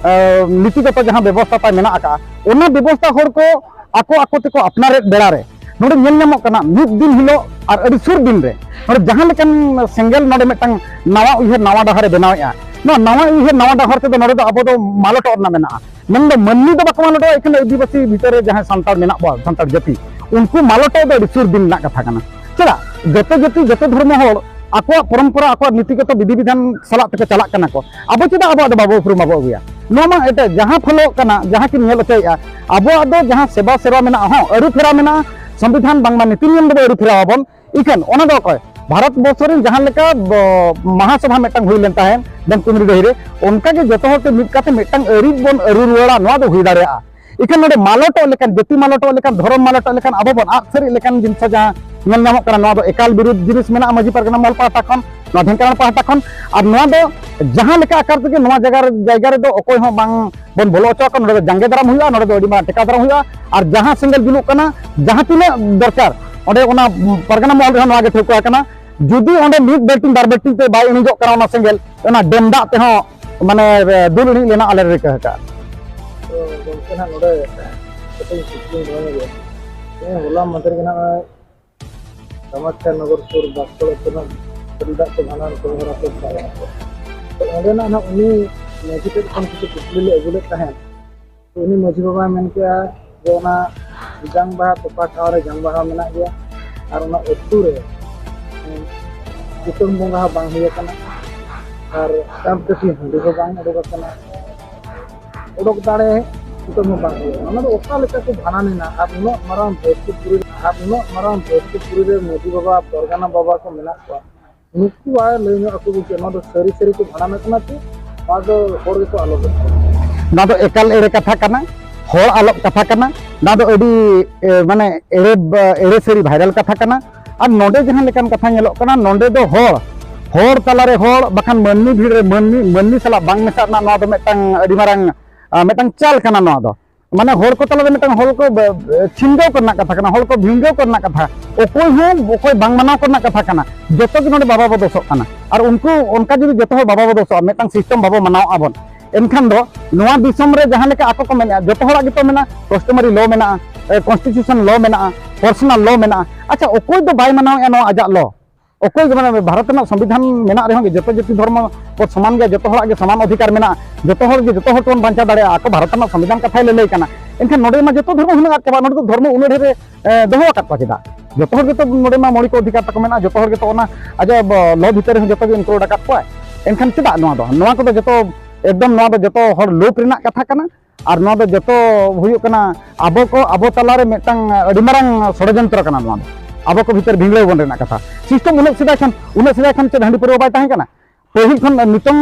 ᱮ, ᱱᱤᱛᱤᱜᱚᱛᱚ ᱡᱟᱦᱟᱸ ᱵᱮᱵᱚᱥᱛᱷᱟ ᱛᱟᱭ ᱢᱮᱱᱟᱜ ᱟᱠᱟᱫᱼᱟ, ᱚᱱᱟ ᱵᱮᱵᱚᱥᱛᱷᱟ ᱦᱚᱲ ᱠᱚ ᱟᱠᱚ ᱟᱠᱚ ᱛᱮᱠᱚ ᱟᱯᱱᱟᱨᱮᱫ ᱵᱮᱲᱟ ᱨᱮ ᱱᱚᱰᱮ ᱧᱮᱞ ᱧᱟᱢᱚᱜ ᱠᱟᱱᱟ, ᱢᱤᱫ ᱫᱤᱱ ᱦᱤᱞᱳᱜ ᱟᱨ ᱟᱹᱰᱤ ᱥᱩᱨ ᱫᱤᱱ ᱨᱮ ᱱᱚᱰᱮ ᱡᱟᱦᱟᱸ ᱞᱮᱠᱟᱱ ᱥᱮᱸᱜᱮᱞ ᱱᱚᱰᱮ ᱢᱤᱫᱴᱟᱝ ᱱᱟᱣᱟ ᱩᱭᱦᱟᱹᱨ, ᱱᱟᱣᱟ ᱰᱟᱦᱟᱨ ᱮ ᱵᱮᱱᱟᱣᱮᱫᱼᱟ᱾ ᱱᱚᱣᱟ ᱱᱟᱣᱟ ᱩᱭᱦᱟᱹᱨ, ᱱᱟᱣᱟ ᱰᱟᱦᱟᱨ ᱛᱮᱫᱚ ᱱᱚᱰᱮ ᱫᱚ ᱟᱵᱚ ᱫᱚ ᱢᱟᱞᱚᱴᱚᱜ ᱨᱮᱱᱟᱜ ᱢᱮᱱᱟᱜᱼᱟ᱾ ᱢᱮᱱᱫᱚ ᱢᱟᱹᱱᱢᱤ ᱫᱚ ᱵᱟᱠᱚ ᱢᱟᱞᱚᱴᱚᱜᱼᱟ, ᱮᱠᱷᱮᱱ ᱟᱹᱫᱤᱵᱟᱹᱥᱤ ᱵᱷᱤᱛᱟᱹᱨ ᱨᱮ ᱡᱟᱦᱟᱸᱭ ᱥᱟᱱᱛᱟᱲ ᱢᱮᱱᱟᱜ ᱵᱚᱱᱟ, ᱥᱟᱱᱛᱟᱲ ᱡᱟᱹᱛᱤ, ᱩᱱᱠᱩ ᱢᱟᱞᱚᱴᱚᱜ ᱫᱚ ᱟᱹᱰᱤ ᱥᱩᱨ ᱫᱤᱱ ᱨᱮᱱᱟᱜ ᱠᱟᱛᱷᱟ ᱠᱟᱱᱟ᱾ ᱪᱮᱫᱟᱜ? ᱡᱚᱛᱚ ᱡᱟᱹᱛᱤ, ᱡᱚᱛᱚ ᱫᱷᱚᱨᱢᱚ ᱦᱚᱲ ᱟᱠᱚᱣᱟᱜ ᱯᱚᱨᱚᱢᱯᱚᱨᱟ, ᱟᱠᱚᱣᱟᱜ ᱱᱤᱛᱤᱜᱚᱛᱚ ᱵᱤᱫᱷᱤ ᱵᱤᱫᱷᱟᱱ ᱥᱟᱞᱟᱜ ᱛᱮᱠᱚ ᱪᱟᱞᱟᱜ ᱠᱟᱱᱟ ᱠᱚ᱾ ᱟᱵᱚ ᱪᱮᱫᱟᱜ ᱟᱵᱚᱣᱟᱜ ᱫᱚ ᱵᱟᱵᱚ ᱩᱯᱨᱩᱢ ᱵᱟᱵᱚ ᱟᱹᱜᱩᱭᱟ? ᱱᱚᱣᱟ ᱢᱟ ᱮᱴᱟᱜ ᱡᱟᱦᱟᱸ ᱯᱷᱚᱞᱚᱜ ᱠᱟᱱᱟ, ᱡᱟᱦᱟᱸ ᱠᱤᱱ ᱧᱮᱞ ᱦᱚᱪᱚᱭᱮᱫᱼᱟ, ᱟᱵᱚᱣᱟᱜ ᱫᱚ ᱡᱟᱦᱟᱸ ᱥᱮᱵᱟ ᱥᱮᱵᱟ ᱢᱮᱱᱟᱜᱼᱟ, ᱦᱚᱸ, ᱟᱹᱨᱩ ᱯᱷᱮᱨᱟᱣ ᱢᱮᱱᱟᱜᱼᱟ, ᱥᱚᱝᱵᱤᱫᱷᱟᱱ ᱵᱟᱝᱢᱟ ᱱᱤᱛᱤ ᱱᱤᱭᱚᱢ ᱫᱚᱵᱚ ᱟᱹᱨᱩ ᱯᱷᱮᱨᱟᱣ ᱟᱵᱚᱱ᱾ ᱤᱠᱷᱟᱹᱱ ᱚᱱᱟ ᱫᱚ ᱚᱠᱚᱭ? ᱵᱷᱟᱨᱚᱛ ᱵᱚᱨᱥᱚ ᱨᱮᱱ ᱡᱟᱦᱟᱸ ᱞᱮᱠᱟ ᱵᱚ-, ᱢᱟᱦᱟᱥᱚᱵᱷᱟ ᱢᱤᱫᱴᱟᱝ ᱦᱩᱭ ᱞᱮᱱ ᱛᱟᱦᱮᱸᱫ ᱰᱟᱝᱠᱩᱢᱤᱨ ᱰᱟᱹᱦᱤ ᱨᱮ, ᱚᱱᱠᱟ ᱜᱮ ᱡᱚᱛᱚ ᱦᱚᱲ ᱛᱮ ᱢᱤᱫ ᱠᱟᱛᱮ ᱢᱤᱫᱴᱟᱝ ᱟᱹᱨᱤ ᱵᱚᱱ ᱟᱹᱨᱩ ᱨᱩᱣᱟᱹᱲᱟ, ᱱᱚᱣᱟ ᱫᱚ ᱦᱩᱭ ᱫᱟᱲᱮᱭᱟᱜᱼᱟ᱾ ᱤᱠᱷᱟᱹᱱ ᱱᱚᱰᱮ ᱢᱟᱞᱚᱴᱚᱜ ᱞᱮᱠᱟᱱ, ᱡᱟᱹᱛᱤ ᱢᱟᱞᱚᱴᱚᱜ ᱞᱮᱠᱟᱱ, ᱫᱷᱚᱨᱚᱢ ᱢᱟᱞᱚᱴᱚᱜ ᱞᱮᱠᱟᱱ, ᱟᱵᱚ ᱵᱚᱱ ᱟᱫ ᱥᱟᱹᱨᱤᱜ ᱞᱮᱠᱟᱱ ᱡᱤᱱᱤᱥ ᱡᱟᱦᱟᱸ ᱧᱮᱞ ᱧᱟᱢᱚᱜ ᱠᱟᱱᱟ, ᱱᱚᱣᱟ ᱫᱚ ᱮᱠᱟᱞ ᱵᱤᱨᱩᱫᱷ ᱡᱤᱱᱤᱥ ᱢᱮᱱᱟᱜᱼᱟ ᱢᱟᱹᱡᱷᱤ ᱯᱟᱨᱜᱟᱱᱟ ᱢᱚᱦᱚᱞ ᱯᱟᱦᱴᱟ ᱠᱷᱚᱱ, ᱱᱚᱣᱟ ᱰᱷᱮᱝᱠᱟᱱᱟᱞ ᱯᱟᱦᱴᱟ ᱠᱷᱚᱱ᱾ ᱟᱨ ᱱᱚᱣᱟ ᱫᱚ ᱡᱟᱦᱟᱸ ᱞᱮᱠᱟ ᱟᱠᱟᱨ ᱛᱮᱜᱮ ᱱᱚᱣᱟ ᱡᱟᱭᱜᱟ ᱨᱮ, ᱡᱟᱭᱜᱟ ᱨᱮᱫᱚ ᱚᱠᱚᱭ ᱦᱚᱸ ᱵᱟᱝ ᱵᱚᱱ ᱵᱚᱞᱚ ᱦᱚᱪᱚ ᱟᱠᱚ, ᱱᱚᱰᱮ ᱫᱚ ᱡᱟᱸᱜᱮ ᱫᱟᱨᱟᱢ ᱦᱩᱭᱩᱜᱼᱟ, ᱱᱚᱰᱮ ᱫᱚ ᱟᱹᱰᱤ ᱢᱟᱨᱟᱝ ᱴᱮᱠᱟᱣ ᱫᱟᱨᱟᱢ ᱦᱩᱭᱩᱜᱼᱟ᱾ ᱟᱨ ᱡᱟᱦᱟᱸ ᱥᱮᱸᱜᱮᱞ ᱡᱩᱞᱩᱜ ᱠᱟᱱᱟ, ᱡᱟᱦᱟᱸ ᱛᱤᱱᱟᱹᱜ ᱫᱚᱨᱠᱟᱨ, ᱚᱸᱰᱮ ᱚᱱᱟ ᱯᱟᱨᱜᱟᱱᱟ ᱢᱚᱦᱚᱞ ᱨᱮᱦᱚᱸ ᱱᱚᱣᱟ ᱜᱮ ᱴᱷᱟᱹᱣᱠᱟᱹ ᱟᱠᱟᱱᱟ, ᱡᱩᱫᱤ ᱚᱸᱰᱮ ᱢᱤᱫ ᱵᱟᱹᱞᱴᱤᱱ ᱵᱟᱨ ᱵᱟᱹᱞᱴᱤᱱ ᱛᱮ ᱵᱟᱭ ᱤᱬᱤᱡᱚᱜ ᱠᱟᱱᱟ ᱚᱱᱟ ᱥᱮᱸᱜᱮᱞ, ᱚᱱᱟ ᱰᱮᱢ ᱫᱟᱜ ᱛᱮᱦᱚᱸ ᱢᱟᱱᱮ ᱫᱩᱞ ᱤᱬᱤᱡ ᱞᱮᱱᱟ ᱟᱞᱮ ᱨᱤᱠᱟᱹ ᱟᱠᱟᱫᱼᱟ᱾ ᱛᱚ ᱜᱚᱢᱠᱮ ᱱᱟᱦᱟᱜ ᱱᱚᱰᱮ ᱠᱟᱹᱴᱤᱡ ᱠᱩᱠᱞᱤᱧ ᱫᱚᱦᱚ ᱧᱚᱜᱮᱫᱼᱟ᱾ ᱛᱮᱦᱮᱧ ᱦᱚᱞᱟ ᱢᱟᱫᱷᱮᱨ ᱜᱮ ᱱᱟᱦᱟᱜ ᱱᱚᱜᱼᱚᱭ ᱠᱟᱢᱟᱠᱠᱷᱟ ᱱᱚᱜᱚᱨ ᱥᱩᱨ ᱵᱟᱥᱠᱚᱲ ᱟᱹᱛᱩ ᱨᱮᱱᱟᱜ ᱫᱟᱜ ᱠᱚ ᱵᱷᱟᱸᱰᱟᱱ ᱠᱟᱹᱢᱤ ᱦᱚᱨᱟ ᱠᱚ ᱪᱟᱞᱟᱜᱼᱟ᱾ ᱛᱚ ᱚᱸᱰᱮᱱᱟᱜ ᱱᱟᱦᱟᱜ ᱩᱱᱤ ᱢᱟᱹᱡᱷᱤ ᱴᱷᱮᱱ ᱠᱷᱚᱱ ᱠᱤᱪᱷᱩ ᱠᱩᱠᱞᱤ ᱞᱮ ᱟᱹᱜᱩ ᱞᱮᱫ ᱛᱟᱦᱮᱸᱫ᱾ ᱛᱚ ᱩᱱᱤ ᱢᱟᱹᱡᱷᱤ ᱵᱟᱵᱟᱭ ᱢᱮᱱ ᱠᱮᱜᱼᱟ ᱡᱮ ᱚᱱᱟ ᱡᱟᱝ ᱵᱟᱦᱟ ᱛᱚᱯᱟ ᱴᱷᱟᱶ ᱨᱮ ᱡᱟᱝ ᱵᱟᱦᱟ ᱢᱮᱱᱟᱜ ᱜᱮᱭᱟ, ᱟᱨ ᱚᱱᱟ ᱟᱹᱛᱩ ᱨᱮ, ᱩᱸ, ᱥᱩᱛᱟᱹᱢ ᱵᱚᱸᱜᱟ ᱦᱚᱸ ᱵᱟᱝ ᱦᱩᱭ ᱟᱠᱟᱱᱟ, ᱟᱨ ᱪᱟᱸᱫ ᱠᱟᱹᱴᱷᱤ ᱦᱟᱺᱰᱤ ᱦᱚᱸ ᱵᱟᱝ ᱩᱰᱩᱠ ᱟᱠᱟᱱᱟ᱾ ᱚᱰᱚᱠ ᱫᱟᱲᱮ ᱱᱤᱛᱚᱜ ᱦᱚᱸ ᱵᱟᱝ ᱦᱩᱭᱩᱜᱼᱟ᱾ ᱚᱱᱟ ᱫᱚ ᱚᱠᱟ ᱞᱮᱠᱟ ᱠᱚ ᱵᱷᱟᱸᱰᱟᱱ ᱮᱱᱟ? ᱟᱨ ᱩᱱᱟᱹᱜ ᱢᱟᱨᱟᱝ ᱵᱷᱚᱨᱛᱤᱯᱩᱨᱤ, ᱟᱨ ᱩᱱᱟᱹᱜ ᱢᱟᱨᱟᱝ ᱵᱷᱚᱨᱛᱤᱯᱩᱨᱤ ᱨᱮ ᱢᱟᱹᱡᱷᱤ ᱵᱟᱵᱟ, ᱯᱟᱨᱜᱟᱱᱟ ᱵᱟᱵᱟ ᱠᱚ ᱢᱮᱱᱟᱜ ᱠᱚᱣᱟ, ᱱᱩᱠᱩ ᱟᱨ ᱞᱟᱹᱭ ᱧᱚᱜ ᱟᱠᱚ ᱵᱤᱱ ᱡᱮ ᱱᱚᱣᱟ ᱫᱚ ᱥᱟᱹᱨᱤ ᱥᱟᱹᱨᱤ ᱠᱚ ᱵᱷᱟᱸᱰᱟᱱ ᱠᱟᱱᱟ ᱪᱮ ᱱᱚᱣᱟ ᱫᱚ ᱦᱚᱲ ᱜᱮᱠᱚ ᱟᱞᱚ ᱜᱮ? ᱱᱚᱣᱟ ᱫᱚ ᱮᱠᱟᱞ ᱮᱲᱮ ᱠᱟᱛᱷᱟ ᱠᱟᱱᱟ, ᱦᱚᱲ ᱟᱞᱚᱜ ᱠᱟᱛᱷᱟ ᱠᱟᱱᱟ᱾ ᱱᱚᱣᱟ ᱫᱚ ᱟᱹᱰᱤ, ᱮ, ᱢᱟᱱᱮ ᱮᱲᱮ, ᱮᱲᱮ ᱥᱟᱹᱨᱤ ᱵᱷᱟᱭᱨᱟᱞ ᱠᱟᱛᱷᱟ ᱠᱟᱱᱟ᱾ ᱟᱨ ᱱᱚᱰᱮ ᱡᱟᱦᱟᱸ ᱞᱮᱠᱟᱱ ᱠᱟᱛᱷᱟ ᱧᱮᱞᱚᱜ ᱠᱟᱱᱟ, ᱱᱚᱰᱮ ᱫᱚ ᱦᱚᱲ, ᱦᱚᱲ ᱛᱟᱞᱟᱨᱮ ᱦᱚᱲ, ᱵᱟᱠᱷᱟᱱ ᱢᱟᱹᱱᱢᱤ ᱵᱷᱤᱲ ᱨᱮ ᱢᱟᱹᱱᱢᱤ, ᱢᱟᱹᱱᱢᱤ ᱥᱟᱞᱟᱜ ᱵᱟᱝ ᱢᱮᱥᱟᱜ ᱨᱮᱱᱟᱜ ᱱᱚᱣᱟ ᱫᱚ ᱢᱤᱫᱴᱟᱝ ᱟᱹᱰᱤ ᱢᱟᱨᱟᱝ, ᱟ, ᱢᱤᱫᱴᱟᱝ ᱪᱟᱞ ᱠᱟᱱᱟ᱾ ᱱᱚᱣᱟ ᱫᱚ ᱢᱟᱱᱮ ᱦᱚᱲ ᱠᱚ ᱛᱟᱞᱟᱨᱮ ᱢᱤᱫᱴᱟᱝ ᱦᱚᱲ ᱠᱚ ᱵ-, ᱵ-, ᱪᱷᱤᱱᱜᱟᱹᱣ ᱠᱚᱨᱮᱱᱟᱜ ᱠᱟᱛᱷᱟ ᱠᱟᱱᱟ, ᱦᱚᱲ ᱠᱚ ᱵᱷᱤᱲᱜᱟᱹᱣ ᱠᱚᱨᱮᱱᱟᱜ ᱠᱟᱛᱷᱟ᱾ ᱚᱠᱚᱭ ᱦᱚᱸ ᱚᱠᱚᱭ ᱵᱟᱝ ᱢᱟᱱᱟᱣ ᱠᱚᱨᱮᱱᱟᱜ ᱠᱟᱛᱷᱟ ᱠᱟᱱᱟ᱾ ᱡᱚᱛᱚ ᱜᱮ ᱱᱚᱰᱮ ᱵᱟᱵᱟ ᱵᱚ ᱫᱳᱥᱚᱜ ᱠᱟᱱᱟ᱾ ᱟᱨ ᱩᱱᱠᱩ ᱚᱱᱠᱟ ᱡᱩᱫᱤ ᱡᱚᱛᱚ ᱦᱚᱲ ᱵᱟᱵᱟ ᱵᱚ ᱫᱳᱥᱚᱜᱼᱟ, ᱢᱤᱫᱴᱟᱝ ᱥᱤᱥᱴᱮᱢ ᱵᱟᱵᱚ ᱢᱟᱱᱟᱣ ᱟᱵᱚᱱ, ᱮᱱᱠᱷᱟᱱ ᱫᱚ ᱱᱚᱣᱟ ᱫᱤᱥᱚᱢ ᱨᱮ ᱡᱟᱦᱟᱸ ᱞᱮᱠᱟ ᱟᱠᱚ ᱠᱚ ᱢᱮᱱᱮᱫᱼᱟ, ᱡᱚᱛᱚ ᱦᱚᱲᱟᱜ ᱜᱮᱛᱚ ᱢᱮᱱᱟᱜᱼᱟ, customary law ᱢᱮᱱᱟᱜᱼᱟ, ᱮ, constitution law ᱢᱮᱱᱟᱜᱼᱟ, personal law ᱢᱮᱱᱟᱜᱼᱟ᱾ ᱟᱪᱪᱷᱟ, ᱚᱠᱚᱭ ᱫᱚ ᱵᱟᱭ ᱢᱟᱱᱟᱣᱮᱫᱼᱟ ᱱᱚᱣᱟ ᱟᱡᱟᱜ law? ᱚᱠᱚᱭ ᱜᱮ, ᱢᱟᱱᱮ, ᱵᱷᱟᱨᱚᱛ ᱨᱮᱱᱟᱜ ᱥᱚᱝᱵᱤᱫᱷᱟᱱ ᱢᱮᱱᱟᱜ ᱨᱮᱦᱚᱸ ᱜᱮ, ᱡᱚᱛᱚ ᱡᱟᱹᱛᱤ ᱫᱷᱚᱨᱢᱚ ᱠᱚ ᱥᱚᱢᱟᱱ ᱜᱮᱭᱟ, ᱡᱚᱛᱚ ᱦᱚᱲᱟᱜ ᱜᱮ ᱥᱚᱢᱟᱱ ᱚᱫᱷᱤᱠᱟᱨ ᱢᱮᱱᱟᱜᱼᱟ, ᱡᱚᱛᱚ ᱦᱚᱲ ᱜᱮ ᱡᱚᱛᱚ ᱦᱚᱲ ᱛᱮᱵᱚᱱ ᱵᱟᱧᱪᱟᱣ ᱫᱟᱲᱮᱭᱟᱜᱼᱟ, ᱟᱠᱚ ᱵᱷᱟᱨᱚᱛ ᱨᱮᱱᱟᱜ ᱥᱚᱝᱵᱤᱫᱷᱟᱱ ᱠᱟᱛᱷᱟᱭ ᱞᱟᱹᱞᱟᱹᱭ ᱠᱟᱱᱟ᱾ ᱮᱱᱠᱷᱟᱱ ᱱᱚᱰᱮ ᱢᱟ ᱡᱚᱛᱚ ᱫᱷᱚᱨᱢᱚ ᱦᱩᱱᱟᱹᱝ ᱟᱫ ᱪᱟᱵᱟᱜ, ᱱᱚᱰᱮ ᱫᱚ ᱫᱷᱚᱨᱢᱚ ᱩᱱᱟᱹᱜ ᱰᱷᱮᱨ ᱮ, ᱮ, ᱫᱚᱦᱚ ᱟᱠᱟᱫ ᱠᱚᱣᱟ ᱪᱮᱫᱟᱜ? ᱡᱚᱛᱚ ᱦᱚᱲ ᱜᱮᱛᱚ ᱱᱚᱰᱮ ᱢᱟ ᱢᱳᱣᱞᱤᱠ ᱚᱫᱷᱤᱠᱟᱨ ᱛᱟᱠᱚ ᱢᱮᱱᱟᱜᱼᱟ, ᱡᱚᱛᱚ ᱦᱚᱲ ᱜᱮᱛᱚ ᱚᱱᱟ ᱟᱡᱟᱜ, ᱵᱚ-, law ᱵᱷᱤᱛᱟᱹᱨ ᱨᱮᱦᱚᱸ ᱡᱚᱛᱚ ᱜᱮ include ᱟᱠᱟᱫ ᱠᱚᱣᱟ᱾ ᱮᱱᱠᱷᱟᱱ ᱪᱮᱫᱟᱜ ᱱᱚᱣᱟ ᱫᱚ? ᱱᱚᱣᱟ ᱠᱚᱫᱚ ᱡᱚᱛᱚ ᱮᱠᱫᱚᱢ, ᱱᱚᱣᱟ ᱫᱚ ᱡᱚᱛᱚ ᱦᱚᱲ ᱞᱳᱵᱷ ᱨᱮᱱᱟᱜ ᱠᱟᱛᱷᱟ ᱠᱟᱱᱟ᱾ ᱟᱨ ᱱᱚᱣᱟ ᱫᱚ ᱡᱚᱛᱚ ᱦᱩᱭᱩᱜ ᱠᱟᱱᱟ ᱟᱵᱚ ᱠᱚ, ᱟᱵᱚ ᱛᱟᱞᱟᱨᱮ ᱢᱤᱫᱴᱟᱝ ᱟᱹᱰᱤ ᱢᱟᱨᱟᱝ ᱥᱚᱲᱚᱡᱚᱱᱛᱨᱚ ᱠᱟᱱᱟ ᱱᱚᱣᱟ ᱫᱚ, ᱟᱵᱚ ᱠᱚ ᱵᱷᱤᱛᱟᱹᱨ ᱵᱷᱤᱸᱫᱟᱹᱲ ᱵᱚᱱ ᱨᱮᱱᱟᱜ ᱠᱟᱛᱷᱟ᱾ ᱥᱤᱥᱴᱮᱢ ᱩᱱᱟᱹᱜ ᱥᱮᱫᱟᱭ ᱠᱷᱚᱱ, ᱩᱱᱟᱹᱜ ᱥᱮᱫᱟᱭ ᱠᱷᱚᱱ ᱪᱮᱫ ᱦᱟᱺᱰᱤ ᱯᱟᱹᱨᱣᱟᱹ ᱵᱟᱭ ᱛᱟᱦᱮᱸ ᱠᱟᱱᱟ? ᱯᱟᱹᱦᱤᱞ ᱠᱷᱚᱱ ᱱᱤᱛᱚᱝ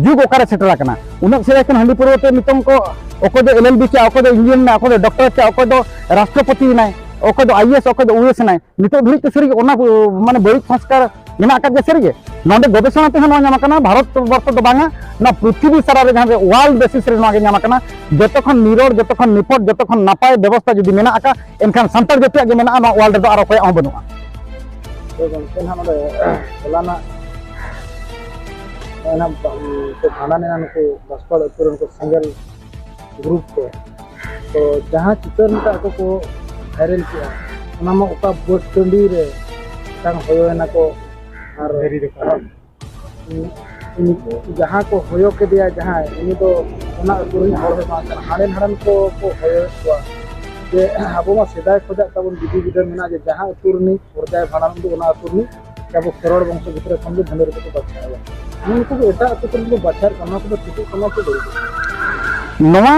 ᱡᱩᱜᱽ ᱚᱠᱟᱨᱮ ᱥᱮᱴᱮᱨ ᱟᱠᱟᱱᱟ? ᱩᱱᱟᱹᱜ ᱥᱮᱫᱟᱭ ᱠᱷᱚᱱ ᱦᱟᱺᱰᱤ ᱯᱟᱹᱨᱣᱟᱹ ᱛᱮ ᱱᱤᱛᱚᱝ ᱠᱚ ᱚᱠᱚᱭ ᱫᱚ ᱮᱞ ᱮᱞ ᱵᱤ ᱪᱟ, ᱚᱠᱚᱭ ᱫᱚ ᱤᱧᱡᱤᱱᱤᱭᱟᱨ ᱮᱱᱟᱭ, ᱚᱠᱚᱭ ᱫᱚ ᱰᱚᱠᱴᱚᱨ ᱪᱟ, ᱚᱠᱚᱭ ᱫᱚ ᱨᱟᱥᱴᱨᱚᱯᱚᱛᱤ ᱮᱱᱟᱭ, ᱚᱠᱚᱭ ᱫᱚ ᱟᱭ ᱮ ᱮᱥ, ᱚᱠᱚᱭ ᱫᱚ ᱳ ᱮᱥ ᱮᱱᱟᱭ, ᱱᱤᱛᱚᱜ ᱫᱷᱟᱹᱵᱤᱡ ᱛᱮ ᱥᱟᱹᱨᱤᱜᱮ ᱚᱱᱟ ᱠᱚ, ᱢᱟᱱᱮ, ᱵᱟᱹᱲᱤᱡ ᱥᱚᱝᱥᱠᱟᱨ ᱢᱮᱱᱟᱜ ᱟᱠᱟᱫ ᱜᱮᱭᱟ ᱥᱟᱹᱨᱤᱜᱮ᱾ ᱱᱚᱰᱮ ᱜᱚᱵᱮᱥᱚᱱᱟ ᱛᱮᱦᱚᱸ ᱱᱚᱣᱟ ᱧᱟᱢ ᱟᱠᱟᱱᱟ, ᱵᱷᱟᱨᱚᱛ ᱵᱚᱨᱥᱚ ᱫᱚ ᱵᱟᱝᱟ, ᱱᱚᱣᱟ ᱯᱨᱤᱛᱷᱤᱵᱤ ᱥᱟᱨᱟ ᱨᱮ ᱡᱟᱦᱟᱸ ᱡᱮ world basis ᱨᱮ ᱱᱚᱣᱟ ᱜᱮ ᱧᱟᱢ ᱟᱠᱟᱱᱟ᱾ ᱡᱚᱛᱚ ᱠᱷᱚᱱ ᱱᱤᱨᱚᱲ, ᱡᱚᱛᱚ ᱠᱷᱚᱱ ᱱᱤᱯᱷᱚᱴ, ᱡᱚᱛᱚ ᱠᱷᱚᱱ ᱱᱟᱯᱟᱭ ᱵᱮᱵᱚᱥᱛᱷᱟ ᱡᱩᱫᱤ ᱢᱮᱱᱟᱜ ᱟᱠᱟᱫ, ᱮᱱᱠᱷᱟᱱ ᱥᱟᱱᱛᱟᱲ ᱡᱟᱹᱛᱤᱭᱟᱜ ᱜᱮ ᱢᱮᱱᱟᱜᱼᱟ, ᱱᱚᱣᱟ world ᱨᱮᱫᱚ ᱟᱨ ᱚᱠᱚᱭᱟᱜ ᱦᱚᱸ ᱵᱟᱹᱱᱩᱜᱼᱟ᱾ ᱛᱚ ᱜᱚᱢᱠᱮ, ᱱᱟᱦᱟᱜ ᱱᱚᱰᱮ ᱦᱚᱞᱟᱱᱟᱜ ᱱᱚᱜᱼᱚᱭ ᱱᱟᱜ ᱵᱟ-, ᱩᱱᱠᱩ ᱵᱷᱟᱸᱰᱟᱱ ᱮᱱᱟ ᱱᱩᱠᱩ ᱵᱟᱥᱯᱟᱲ ᱟᱹᱛᱩ ᱨᱮᱱ ᱠᱚ ᱥᱮᱸᱜᱮᱞ ᱜᱨᱩᱯ ᱠᱚ᱾ ᱛᱚ ᱡᱟᱦᱟᱸ ᱪᱤᱛᱟᱹᱨ ᱱᱤᱛᱚᱜ ᱟᱠᱚ ᱠᱚ ᱵᱷᱟᱭᱨᱟᱞ ᱠᱮᱜᱼᱟ, ᱚᱱᱟ ᱢᱟ ᱚᱠᱟ ᱵᱟᱹᱫᱽ ᱴᱟᱺᱰᱤ ᱨᱮ ᱢᱤᱫᱴᱟᱝ ᱦᱚᱭᱚᱭᱮᱱᱟ ᱠᱚ, ᱟᱨ ᱫᱷᱤᱨᱤ ᱫᱚ ᱩᱱᱤ, ᱩᱱᱤ ᱡᱟᱦᱟᱸ ᱠᱚ ᱦᱚᱭᱚ ᱠᱮᱫᱮᱭᱟ ᱡᱟᱦᱟᱸᱭ, ᱩᱱᱤ ᱫᱚ ᱚᱱᱟ ᱟᱹᱛᱩ ᱨᱤᱱᱤᱡ ᱦᱚᱲ ᱫᱚ ᱵᱟᱝ ᱠᱟᱱᱟ, ᱦᱟᱸᱰᱮᱱ ᱦᱟᱸᱰᱮᱱ ᱠᱚ ᱠᱚ ᱦᱚᱭᱚᱭᱮᱫ ᱠᱚᱣᱟ᱾ ᱡᱮ ᱟᱵᱚ ᱢᱟ ᱥᱮᱫᱟᱭ ᱠᱷᱚᱱᱟᱜ ᱛᱟᱵᱚᱱ ᱵᱤᱫᱷᱤ ᱵᱤᱫᱷᱟᱹᱱ ᱢᱮᱱᱟᱜᱼᱟ ᱡᱮ ᱡᱟᱦᱟᱸ ᱟᱹᱛᱩ ᱨᱤᱱᱤᱡ ᱯᱚᱨᱡᱟᱭ ᱵᱷᱟᱸᱰᱟᱱ ᱩᱱᱤ ᱫᱚ ᱚᱱᱟ ᱟᱹᱛᱩ ᱨᱤᱱᱤᱡ ᱥᱮ ᱟᱵᱚ ᱠᱷᱮᱨᱣᱟᱲ ᱵᱚᱝᱥᱚ ᱵᱷᱤᱛᱨᱤ ᱠᱷᱚᱱ ᱜᱮ ᱵᱷᱟᱹᱱᱰᱟᱹᱨᱤ ᱫᱚᱠᱚ ᱵᱟᱪᱷᱟᱣᱮᱭᱟ᱾ ᱱᱩᱠᱩ ᱫᱚ ᱮᱴᱟᱜ ᱟᱹᱛᱩ ᱠᱚᱨᱮᱱ ᱠᱚ ᱵᱟᱪᱷᱟᱣᱮᱫ ᱠᱚᱣᱟ, ᱱᱚᱣᱟ ᱠᱚᱫᱚ ᱴᱷᱤᱠᱚᱜ ᱠᱟᱱᱟ ᱥᱮ ᱵᱟᱹᱲᱤᱡᱚᱜ ᱠᱟᱱᱟ? ᱱᱚᱣᱟ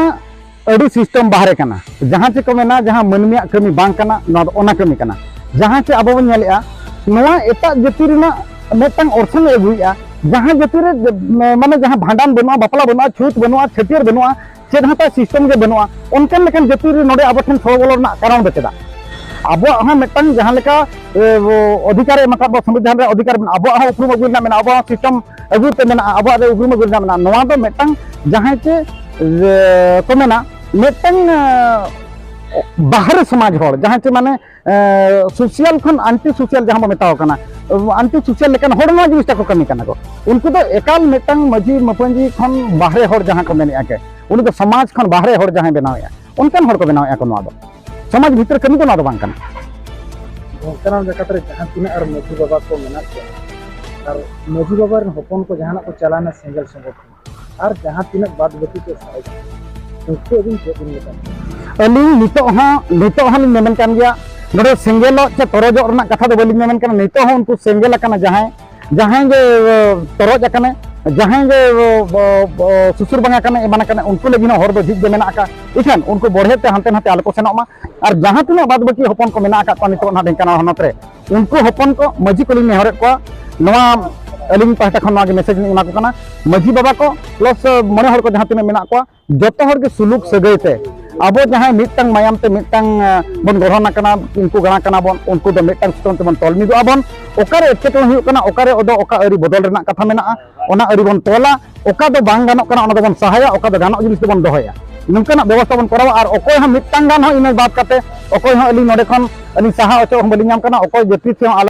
ᱟᱹᱰᱤ system ᱵᱟᱦᱨᱮ ᱠᱟᱱᱟ᱾ ᱡᱟᱦᱟᱸ ᱪᱮᱫ ᱠᱚ ᱢᱮᱱᱟ, ᱡᱟᱦᱟᱸ ᱢᱟᱹᱱᱢᱤᱭᱟᱜ ᱠᱟᱹᱢᱤ ᱵᱟᱝ ᱠᱟᱱᱟ, ᱱᱚᱣᱟ ᱫᱚ ᱚᱱᱟ ᱠᱟᱹᱢᱤ ᱠᱟᱱᱟ᱾ ᱡᱟᱦᱟᱸ ᱪᱮᱫ ᱟᱵᱚ ᱵᱚᱱ ᱧᱮᱞᱮᱜᱼᱟ, ᱱᱚᱣᱟ ᱮᱴᱟᱜ ᱡᱟᱹᱛᱤ ᱨᱮᱱᱟᱜ ᱢᱤᱫᱴᱟᱝ ᱚᱨᱥᱚᱝ ᱮ ᱟᱹᱜᱩᱭᱮᱜᱼᱟ᱾ ᱡᱟᱦᱟᱸ ᱡᱟᱹᱛᱤ ᱨᱮ, ᱢᱟᱱᱮ, ᱡᱟᱦᱟᱸ ᱵᱷᱟᱸᱰᱟᱱ ᱵᱟᱹᱱᱩᱜᱼᱟ, ᱵᱟᱯᱞᱟ ᱵᱟᱹᱱᱩᱜᱼᱟ, ᱪᱷᱩᱛ ᱵᱟᱹᱱᱩᱜᱼᱟ, ᱪᱷᱟᱹᱴᱭᱟᱹᱨ ᱵᱟᱹᱱᱩᱜᱼᱟ, ᱪᱮᱫ ᱦᱚᱸ ᱛᱟᱭ system ᱜᱮ ᱵᱟᱹᱱᱩᱜᱼᱟ, ᱚᱱᱠᱟᱱ ᱞᱮᱠᱟᱱ ᱡᱟᱹᱛᱤ ᱨᱮ ᱱᱚᱰᱮ ᱟᱵᱚ ᱴᱷᱮᱱ ᱥᱚᱲᱚ ᱵᱚᱞᱚ ᱨᱮᱱᱟᱜ ᱠᱟᱨᱚᱱ ᱫᱚ ᱪᱮᱫᱟᱜ? ᱟᱵᱚᱣᱟᱜ ᱦᱚᱸ ᱢᱤᱫᱴᱟᱝ ᱡᱟᱦᱟᱸ ᱞᱮᱠᱟ, ᱮ, ᱚᱫᱷᱤᱠᱟᱨ ᱮ ᱮᱢ ᱟᱠᱟᱫ ᱵᱚᱱᱟ, ᱥᱚᱝᱵᱤᱫᱷᱟᱱ ᱨᱮ ᱚᱫᱷᱤᱠᱟᱨ ᱢᱮᱱᱟᱜᱼᱟ, ᱟᱵᱚᱣᱟᱜ ᱦᱚᱸ ᱩᱯᱨᱩᱢ ᱟᱹᱜᱩ ᱨᱮᱱᱟᱜ ᱢᱮᱱᱟᱜᱼᱟ, ᱟᱵᱚᱣᱟᱜ ᱦᱚᱸ system ᱟᱹᱜᱩ ᱛᱮ ᱢᱮᱱᱟᱜᱼᱟ, ᱟᱵᱚᱣᱟᱜ ᱨᱮ ᱩᱯᱨᱩᱢ ᱟᱹᱜᱩ ᱨᱮᱱᱟᱜ ᱢᱮᱱᱟᱜᱼᱟ᱾ ᱱᱚᱣᱟ ᱫᱚ ᱢᱤᱫᱴᱟᱝ ᱡᱟᱦᱟᱸᱭ ᱪᱮ, ᱮ, ᱠᱚ ᱢᱮᱱᱟ, ᱢᱤᱫᱴᱟᱝ, ᱮ, ᱵᱟᱦᱨᱮ ᱥᱚᱢᱟᱡᱽ ᱦᱚᱲ, ᱡᱟᱦᱟᱸᱭ ᱪᱮ, ᱢᱟᱱᱮ, ᱮ, social ᱠᱷᱚᱱ anti social ᱡᱟᱦᱟᱸ ᱵᱚ ᱢᱮᱛᱟᱣ ᱠᱟᱱᱟ, anti social ᱞᱮᱠᱟᱱ ᱦᱚᱲ ᱱᱚᱣᱟ ᱡᱤᱱᱤᱥᱴᱟ ᱠᱚ ᱠᱟᱹᱢᱤ ᱠᱟᱱᱟ ᱠᱚ᱾ ᱩᱱᱠᱩ ᱫᱚ ᱮᱠᱟᱞ ᱢᱤᱫᱴᱟᱝ ᱢᱟᱹᱡᱷᱤ ᱢᱟᱹᱯᱟᱹᱧᱡᱤ ᱠᱷᱚᱱ ᱵᱟᱦᱨᱮ ᱦᱚᱲ ᱡᱟᱦᱟᱸ ᱠᱚ ᱢᱮᱱᱮᱫᱼᱟ ᱠᱮ, ᱩᱱᱤ ᱫᱚ ᱥᱚᱢᱟᱡᱽ ᱠᱷᱚᱱ ᱵᱟᱦᱨᱮ ᱦᱚᱲ ᱡᱟᱦᱟᱸᱭ ᱵᱮᱱᱟᱣᱮᱫᱼᱟ, ᱚᱱᱠᱟᱱ ᱦᱚᱲ ᱠᱚ ᱵᱮᱱᱟᱣᱮᱫᱼᱟ ᱠᱚ᱾ ᱱᱚᱣᱟ ᱫᱚ ᱥᱚᱢᱟᱡᱽ ᱵᱷᱤᱛᱨᱤ ᱠᱟᱹᱢᱤ ᱫᱚ ᱱᱚᱣᱟ ᱫᱚ ᱵᱟᱝ ᱠᱟᱱᱟ᱾ ᱚᱱᱠᱟᱱᱟᱜ ᱡᱟᱭᱜᱟ ᱨᱮ ᱡᱟᱦᱟᱸ ᱛᱤᱱᱟᱹᱜ ᱟᱨ ᱢᱟᱹᱡᱷᱤ ᱵᱟᱵᱟ ᱠᱚ ᱢᱮᱱᱟᱜ ᱠᱚᱣᱟ, ᱟᱨ ᱢᱟᱹᱡᱷᱤ ᱵᱟᱵᱟ ᱨᱮᱱ ᱦᱚᱯᱚᱱ ᱠᱚ ᱡᱟᱦᱟᱱᱟᱜ ᱠᱚ ᱪᱟᱞᱟᱣᱱᱟ ᱥᱮᱸᱜᱮᱞ ᱥᱚᱸᱜᱮ ᱛᱮ, ᱟᱨ ᱡᱟᱦᱟᱸ ᱛᱤᱱᱟᱹᱜ ᱵᱟᱫ ᱵᱟᱹᱠᱤ ᱠᱚ ᱥᱟᱨᱮᱡ, ᱩᱱᱠᱩ ᱟᱹᱵᱤᱱ ᱪᱮᱫ ᱵᱤᱱ ᱢᱮᱛᱟ ᱠᱚᱣᱟ? ᱟᱹᱞᱤᱧ ᱱᱤᱛᱚᱜ ᱦᱚᱸ, ᱱᱤᱛᱚᱜ ᱦᱚᱸᱞᱤᱧ ᱢᱮᱢᱮᱱ ᱠᱟᱱ ᱜᱮᱭᱟ, ᱱᱚᱰᱮ ᱥᱮᱸᱜᱮᱞᱚᱜ ᱪᱮ ᱛᱚᱨᱚᱡᱚᱜ ᱨᱮᱱᱟᱜ ᱠᱟᱛᱷᱟ ᱫᱚ ᱵᱟᱹᱞᱤᱧ ᱢᱮᱢᱮᱱ ᱠᱟᱱᱟ᱾ ᱱᱤᱛᱚᱜ ᱦᱚᱸ ᱩᱱᱠᱩ ᱥᱮᱸᱜᱮᱞ ᱟᱠᱟᱱᱟ ᱡᱟᱦᱟᱸᱭ, ᱡᱟᱦᱟᱸᱭ ᱜᱮ, ᱮ, ᱛᱚᱨᱚᱡ ᱟᱠᱟᱱᱮ, ᱡᱟᱦᱟᱸᱭ ᱜᱮ, ᱮ, ᱮ, ᱥᱩᱥᱩᱨ ᱵᱟᱝ ᱟᱠᱟᱱᱮ, ᱮᱢᱟᱱ ᱟᱠᱟᱱᱮ, ᱩᱱᱠᱩ ᱞᱟᱹᱜᱤᱫ ᱦᱚᱸ ᱦᱚᱨ ᱫᱚ ᱡᱷᱤᱡ ᱜᱮ ᱢᱮᱱᱟᱜ ᱟᱠᱟᱫ᱾ ᱤᱠᱷᱟᱹᱱ ᱩᱱᱠᱩ ᱵᱚᱲᱦᱮ ᱛᱮ ᱦᱟᱱᱛᱮ ᱱᱟᱛᱮ ᱟᱞᱚ ᱠᱚ ᱥᱮᱱᱚᱜ ᱢᱟ᱾ ᱟᱨ ᱡᱟᱦᱟᱸ ᱛᱤᱱᱟᱹᱜ ᱵᱟᱫ ᱵᱟᱹᱠᱤ ᱦᱚᱯᱚᱱ ᱠᱚ ᱢᱮᱱᱟᱜ ᱟᱠᱟᱫ ᱠᱚᱣᱟ ᱱᱤᱛᱚᱜ ᱚᱱᱟ ᱰᱷᱮᱝᱠᱟᱱᱟᱞ ᱦᱚᱱᱚᱛ ᱨᱮ, ᱩᱱᱠᱩ ᱦᱚᱯᱚᱱ ᱠᱚ ᱢᱟᱹᱡᱷᱤ ᱠᱚᱞᱤᱧ ᱱᱮᱦᱚᱨᱮᱫ ᱠᱚᱣᱟ, ᱱᱚᱣᱟ ᱟᱹᱞᱤᱧ ᱯᱟᱦᱴᱟ ᱠᱷᱚᱱ ᱱᱚᱣᱟ ᱜᱮ message ᱞᱤᱧ ᱮᱢᱟ ᱠᱚ ᱠᱟᱱᱟ, ᱢᱟᱹᱡᱷᱤ ᱵᱟᱵᱟ ᱠᱚ plus ᱢᱚᱬᱮ ᱦᱚᱲ ᱠᱚ ᱡᱟᱦᱟᱸ ᱛᱤᱱᱟᱹᱜ ᱢᱮᱱᱟᱜ ᱠᱚᱣᱟ, ᱡᱚᱛᱚ ᱦᱚᱲ ᱜᱮ ᱥᱩᱞᱩᱠ ᱥᱟᱹᱜᱟᱹᱭ ᱛᱮ ᱟᱵᱚ ᱡᱟᱦᱟᱸᱭ ᱢᱤᱫᱴᱟᱝ ᱢᱟᱭᱟᱢ ᱛᱮ ᱢᱤᱫᱴᱟᱝ ᱵᱚᱱ ᱜᱚᱲᱦᱚᱱ ᱟᱠᱟᱱᱟ, ᱩᱱᱠᱩ ᱜᱟᱬᱟ ᱠᱟᱱᱟ ᱵᱚᱱ, ᱩᱱᱠᱩ ᱫᱚ ᱢᱤᱫᱴᱟᱝ ᱥᱩᱛᱟᱹᱢ ᱛᱮᱵᱚᱱ ᱛᱚᱞ ᱢᱤᱫᱚᱜ ᱟᱵᱚᱱ᱾ ᱚᱠᱟᱨᱮ ᱮᱴᱠᱮᱴᱚᱬᱮ ᱦᱩᱭᱩᱜ ᱠᱟᱱᱟ, ᱚᱠᱟᱨᱮ ᱚᱫᱚ ᱚᱠᱟ ᱟᱹᱨᱤ ᱵᱚᱫᱚᱞ ᱨᱮᱱᱟᱜ ᱠᱟᱛᱷᱟ ᱢᱮᱱᱟᱜᱼᱟ, ᱚᱱᱟ ᱟᱹᱨᱤ ᱵᱚᱱ ᱛᱚᱞᱟ᱾ ᱚᱠᱟ ᱫᱚ ᱵᱟᱝ ᱜᱟᱱᱚᱜ ᱠᱟᱱᱟ, ᱚᱱᱟ ᱫᱚᱵᱚᱱ ᱥᱟᱦᱟᱭᱟ, ᱚᱠᱟ ᱫᱚ ᱜᱟᱱᱚᱜ ᱡᱤᱱᱤᱥ ᱫᱚᱵᱚᱱ ᱫᱚᱦᱚᱭᱟ᱾ ᱱᱚᱝᱠᱟᱱᱟᱜ ᱵᱮᱵᱚᱥᱛᱷᱟ ᱵᱚᱱ ᱠᱚᱨᱟᱣᱟ᱾ ᱟᱨ ᱚᱠᱚᱭ ᱦᱚᱸ ᱢᱤᱫᱴᱟᱝ ᱜᱟᱱ ᱦᱚᱸ ᱤᱱᱟᱹ ᱵᱟᱫ ᱠᱟᱛᱮ ᱚᱠᱚᱭ ᱦᱚᱸ ᱟᱹᱞᱤᱧ ᱱᱚᱰᱮ ᱠᱷᱚᱱ ᱟᱹᱞᱤᱧ ᱥᱟᱦᱟ ᱚᱪᱚᱜ ᱦᱚᱸ ᱵᱟᱹᱞᱤᱧ ᱧᱟᱢ ᱠᱟᱱᱟ, ᱚᱠᱚᱭ ᱡᱟᱹᱛᱤ ᱥᱮ ᱦᱚᱸ ᱟᱞᱚ